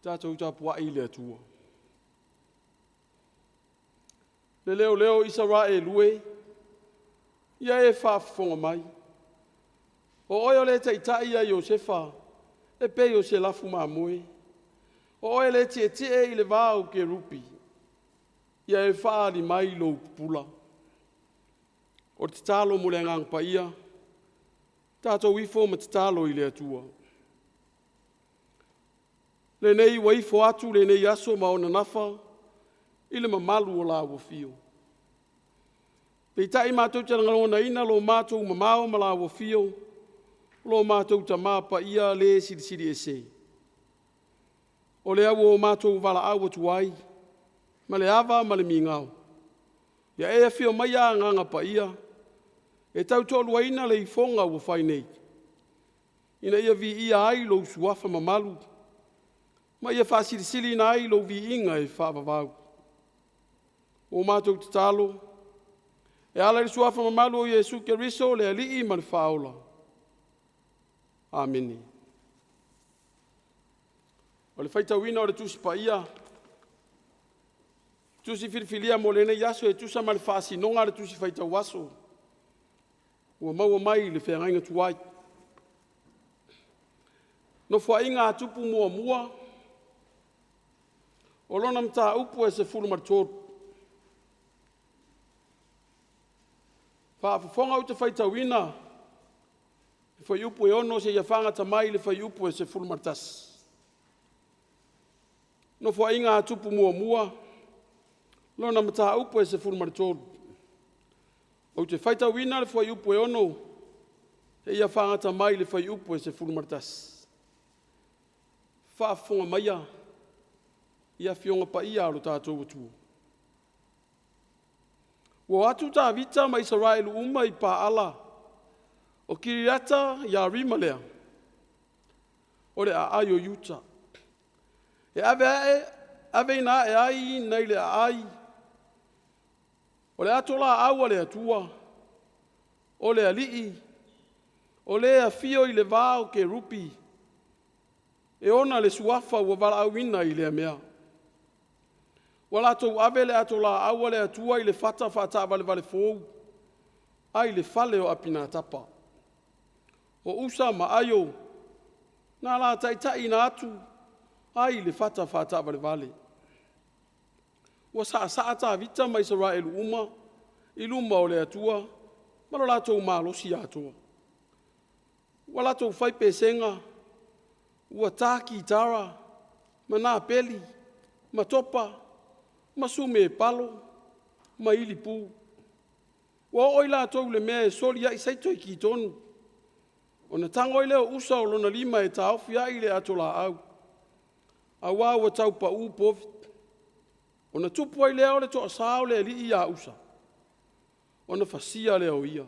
Tatou tapuai i le Atua. Le leoleo o Isaraelu e, ia e faafofoga mai, o oe o le taitai ia Iosefa e pei o se lafu mamoe, o oe le tietie i le va o Kerupi, ia e faaali mai lou pupula. O le tatalo mo le Agaga Paia, tatou ifo ma tatalo i le Atua. Lenei ua ifo atu lenei aso ma ona nafa i le mamalu o lau Afio. Peitai matou te lagonaina lo matou mamao ma lau Afio, lo matou Tama Paia le Silisili Ese. O lea ua matou valaau atu ai ma le ava ma le migao, ia e afio maia Agaga Paia e tautoaluaina le ifoga ua fai nei, ina ia viia ai lou Suafa mamalu ma ia faasilisiliina ai lou viiga e faavavau. Ua matou tatalo e ala i le Suafa mamalu o Iesu Keriso o le Alii ma le Faaola. Amene. O le faitauina o le Tusi Paia, Tusi Filifilia mo lenei aso e tusa ma le faasinoga a le Tusi Faitau Aso ua maua mai i le Feagaiga Tuai. Nofoaiga a Tupu Muamua, o lona Mataupu e 13. Faafofoga ou te faitauina le fuaiupu e 6 seia fagata mai i le fuaiupu e 11. Nofoaiga a Tupu Muamua, lona Mataupu e 13. Ou te faitauina le fuaiupu e 6 seia fagata mai i le fuaiupu e 11. Faafofoga maia i Afioga Paia a lo tatou atunuu. Ua o atu Tavita ma Isaraelu uma i Paala o Kiriata Iearima lea, o le aai o Iuta, e aveina ae ai nai le aai o le ato laau a le Atua, o le Alii, o Le afio i le va o Kerupi, e ona le Suafa ua valaauina i lea mea. Ua latou ave le ato laau a le Atua i le fata faataavalevale fou ai le fale o Apinatapa. O Usa ma Aio na la taitaiina atu ai le fata faataavalevale. Ua saasaa Tavita ma Isaraelu uma i luma o le Atua ma lo latou malosi atoa. Ua latou fai pesega, ua ta kitara ma napeli ma topa ma sumepalo ma ilipu. Ua oo i latou i le mea e soliai saito i kitonu, ona tago ai lea o Usa o lona lima e taofi ai le ato laau, aua ua tau pau povi. Ona tupu ai lea o le toasa o le alii ia Usa, ona faia lea o ia,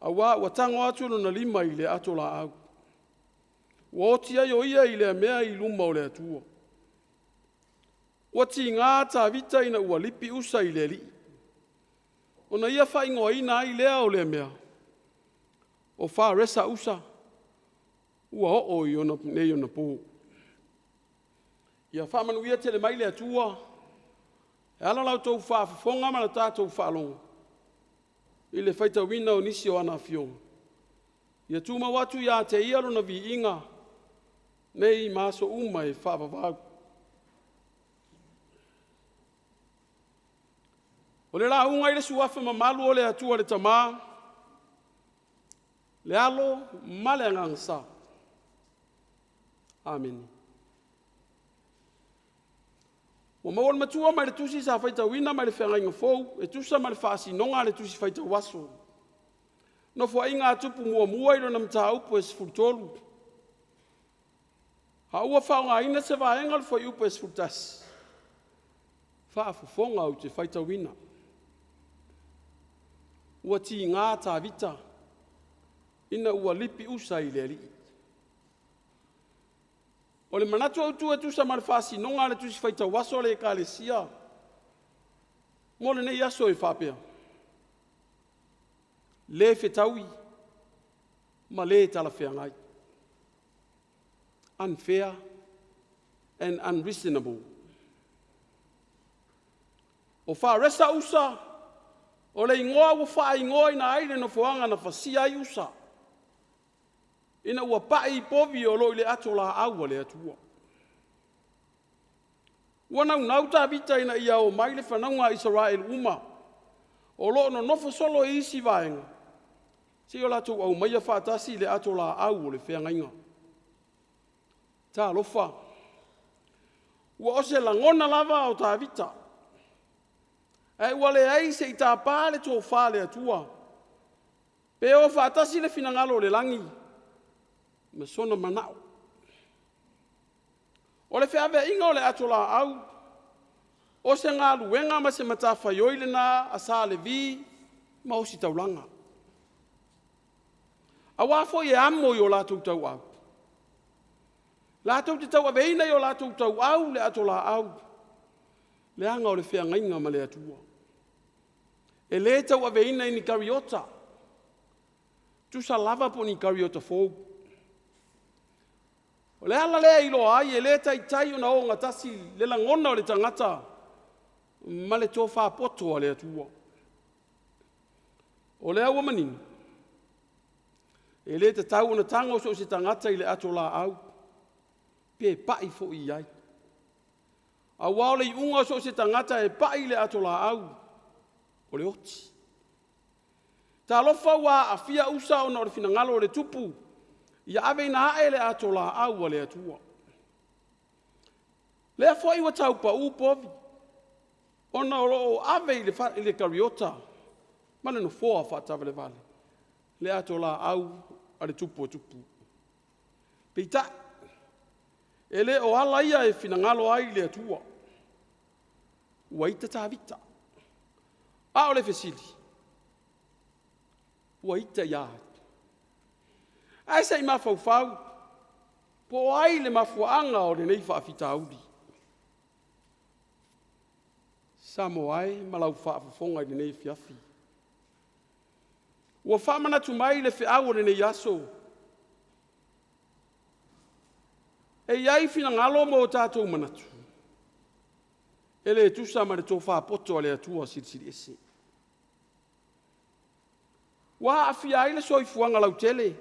aua ua tago atu lona lima i le ato laau. Ua oti ai o ia i lea mea i luma o le Atua. Ua tiga Tavita ina ua lipi Usa i le Alii, ona ia faaigoaina ai lea o lea mea, o Faresa-usa, ua oo i nei ona po. Ia faamanuia tele mai le Atua e ala i la outou faafofoga ma la tatou faalogo i le faitauina o nisi o ana Afioga. Ia tumau atu ia te Ia Lona viiga nei ma aso uma e faavavau. O le lauga i le Suafa mamalu o le Atua le Tama, le Alo ma le Agaga Sa. Amene. Ua maua e le matua mai le Tusi sa faitauina mai le Feagaiga Fou e tusa ma le faasinoga a le Tusi Faitau Aso, Nofoaiga a Tupu Muamua i lona Mataupu e 13, a ua faaaogaina se vaega o le fuaiupu e 11, faafofoga ou te faitauina. Ua tiga Tavita ina ua lipi Usa i le Alii. O le manatu autu e tusa ma le faasinoga a le Tusi Faitau Aso a le Ekalesia mo lenei aso e faapea; le fetaui ma le talafeagai, unfair and unreasonable. O Faresa Usa, o le igoa ua faaigoaina ai le nofoaga na fasia ai Usa, ina ua pai i povi o lo o i le ato laau a le Atua. Ua naunau Tavita ina ia oo mai le fanauga a Isaraelu uma o lo o nonofo solo i isi vaega, seia o latou aumaia faatasi le ato laau o le feagaiga. Talofa, ua o se lagona lava o Tavita, ae ua leai se i tapa le tofa a le Atua, pe o faatasi le finagalo o le lagi ma sona manao. O le feaveaiga o le ato laau, o se galuega ma se matafaioi lena a Sa Levi ma Ositaulaga, aua foi e amo i o latou tauau, latou te tauaveina i o latou tauau le ato laau, leaga o le feagaiga ma le Atua. E le tauaveina i ni kariota, tusa lava po o ni kariota fou. O le ala lea e iloa ai e le taitai ona ogatasi le lagona o le tagata ma le tofa poto a le Atua. O lea ua manino, e le tatau ona tago so o se tagata i le ato laau, pe pai foi i ai, aua o le iuga o so o se tagata e pai i le ato laau, o le oti. Talofa ua aafia Usa ona o le finagalo o le tupu ia aveina ae le ato laau a le Atua. O lea foi ua tau pau povi ona o lo o ave i le kariota ma le nofoa faataavalevale le ato laau a le Tupu o Tupu. Peitai, e le o ala ia e finagalo ai le Atua. Ua ita Tavita. A o le fesili; ua ita ia ai? Ae se i mafaufau po o ai le mafuaaga o lenei faafitauli. Samoa e ma lau faafofoga i lenei afiafi, ua faamanatu mai le feau o lenei aso, e i ai finagalo ma o tatou manatu e le tusa ma le tofa poto a le Atua Silisili Ese. Ua aafia ai le soifuaga lautele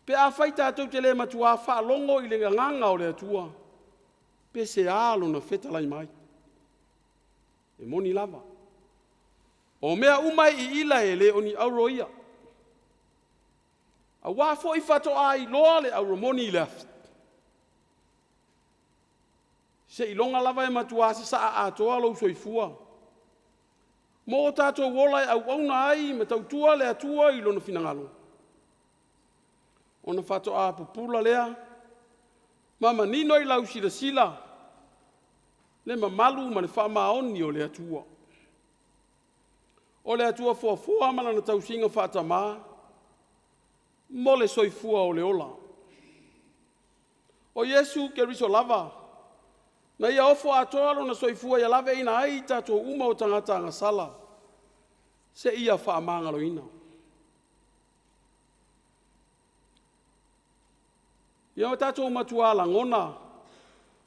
pe afai tatou te le matua faalogo i le agaga o le Atua, pe sea Lona fetalai mai. E moni lava, o mea uma e iila e le o ni auro ia, aua foi faatoa iloa le auro moni i le afi. Seiloga lava e matua sasaa atoa lou soifua ma o tatou ola e auauna ai ma tautua le Atua i Lona finagalo, ona faatoa pupula lea ma manino i lau silasila le mamalu ma le faamaoni o le Atua. O le Atua foafoa ma Lana tausiga faatama mo le soifua o le ola. O Iesu Keriso lava, na Ia ofo atoa Lona soifua ia laveaiina ai i tatou uma o tagata agasala, seia faamagaloina. Ia o tatou matua lagona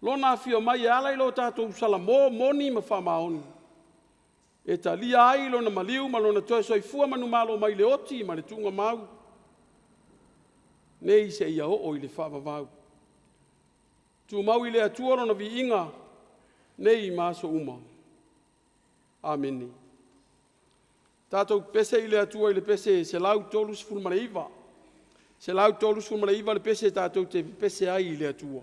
Lona afio mai e ala i lo tatou salamo moni ma faamaoni, e talia ai Lona maliu ma Lona toe soifua manumalo mai le oti ma le tuugamau, nei seia oo i le faavavau. Tumau i le Atua Lona viiga nei ma aso uma. Amene. Tatou pepese i le Atua i le pese 139, 139 le pese tatou te pepese ai i le Atua.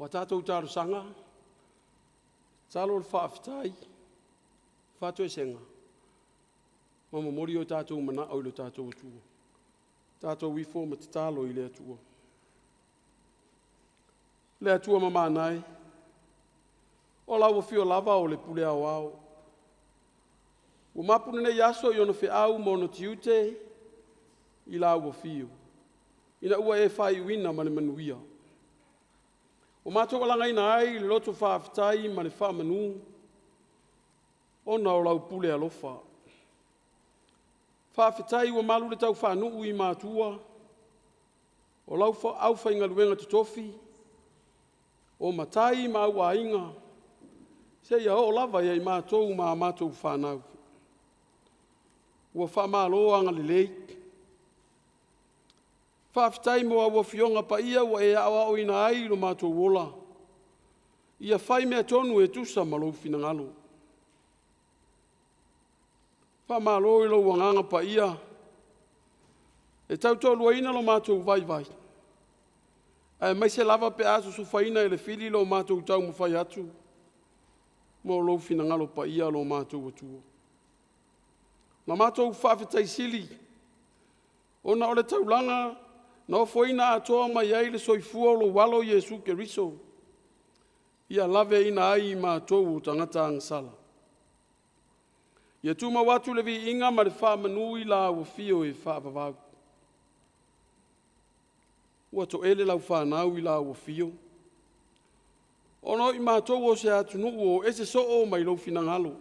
Ua tatou talosaga, tatalo le faafetai, faatoesega, ma momoli o tatou manao i lo tatou Atua. Tatou ifo ma tatalo i le Atua. Le Atua mamana e, o lau Afio lava o le Pule Aoao, ua mapu lenei aso i ona feau ma ona tiute i lau Afio, ina ua e faaiuina ma le manuia. Ua matou alagaina ai le loto faafetai ma le faamanu ona o lau pule alofa. Faafetai ua malu le taufaanuu i matua, o lau aufaigaluega totofi, o matai ma auaiga, seia oo lava ia i matou ma a matou fanau. Ua faamalo agalelei. Faafetai mo au Afioga Paia ua e aoaoina ai lo matou ola, ia fai mea tonu e tusa ma lou finagalo. Faamalo i lou Agaga Paia e tautoaluaina lo matou vaivai, aemaise lava pe a sosofaina e le fili lo matou taumafai atu mo lou finagalo paia lo matou Atua. Na matou faafetai sili ona o le taulaga na ofoina atoa mai ai le soifua o lou Alo o Iesu Keriso ia laveaiina ai i matou o tagata agasala. Ia tumau atu le viiga ma le faamanu i lau Afio e faavavau. Ua toele lau fanau i lau Afio, ona o i matou o se atunuu ua o ese soo mai lou finagalo.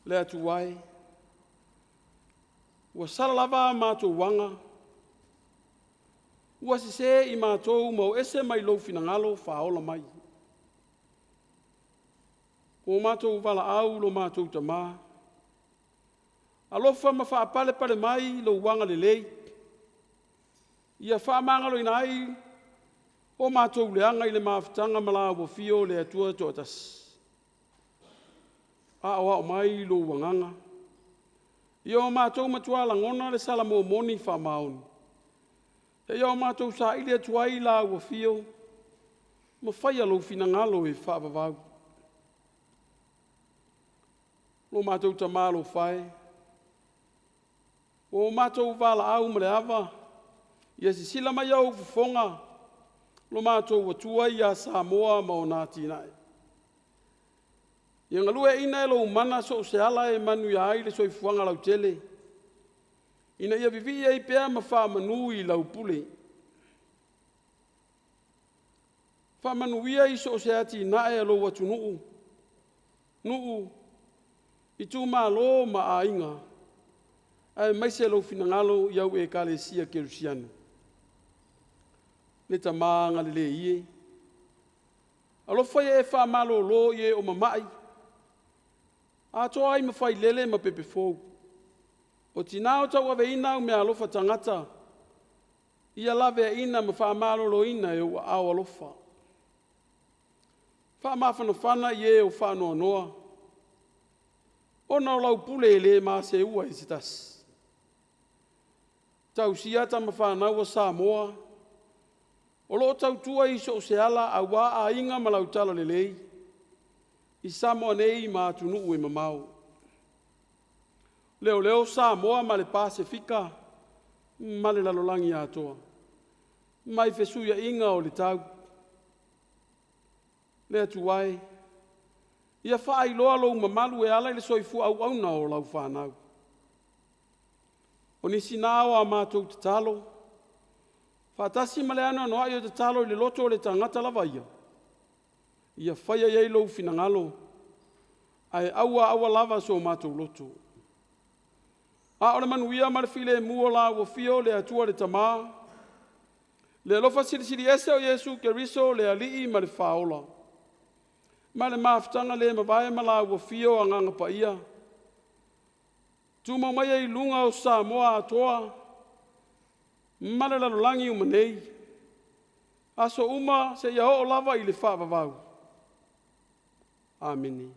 Le Atua e, ua sala lava a matou aga, ua sese i matou ma o ese mai lou finagalo faaola mai. Ua matou valaau i lo matou Tama, alofa ma faapalepale mai lou agalelei, ia faamagaloina ai o matou leaga i le mafutaga ma lau Afio le Atua e Toatasi. Aoao mai lou Agaga, ia o matou matua lagona le sala momoni faamaoni, seia o matou saili atu ai lau Afio ma faia lou finagalo e faavavau. Lo matou Tama alofa e, ua o matou valaau ma le ava, ia sisila mai ou fofoga lo matou Atua ia Samoa ma ona atinae. Ia galueaiina e lou mana so o se ala e manuia ai le soifuaga lautele, ina ia vivii ai pea ma faamanu i lau pule. Faamanuia i so o se atinae a lou atunuu, nuu, itumalo ma aiga, aemaise lou finagalo i au Ekalesia Kerisiano. Le Tama agalelei e, alofa ia e faamalolo i e o mamai, atoa ai ma failele ma pepe fou. O tina o tauaveina au meaalofa tagata, ia laveaiina ma faamaloloina i ou aao alofa. Faamafanafana i e o faanoanoa, ona o lau pule e le maseua e se tasi. Tausia tama fanau a Samoa o lo o tautua i so o se ala aua aiga ma lau talalelei i Samoa nei ma atunuu e mamao. Leoleo Samoa ma le Pasefika ma le lalolagi atoa, mai fesuiaiga o le tau. Le Atua e, ia faailoa lou mamalu e ala i le soifua auauna o lau fanau. O nisi na o a matou tatalo, faatasi ma le anoanoai o tatalo i le loto o le tagata lava ia, ia faia i ai lou finagalo, ae aua aua lava so matou loto. A o le manuia ma le filemu o la ua afio le Atua le Tama, le alofa Silisili Ese o Iesu Keriso le Alii ma le Faaola, ma le mafutaga le mavae ma la ua afio o Agaga Paia, tumau maia i luga o Samoa atoa ma le lalolagi uma nei, aso uma seia oo lava i le faavavau. Amene.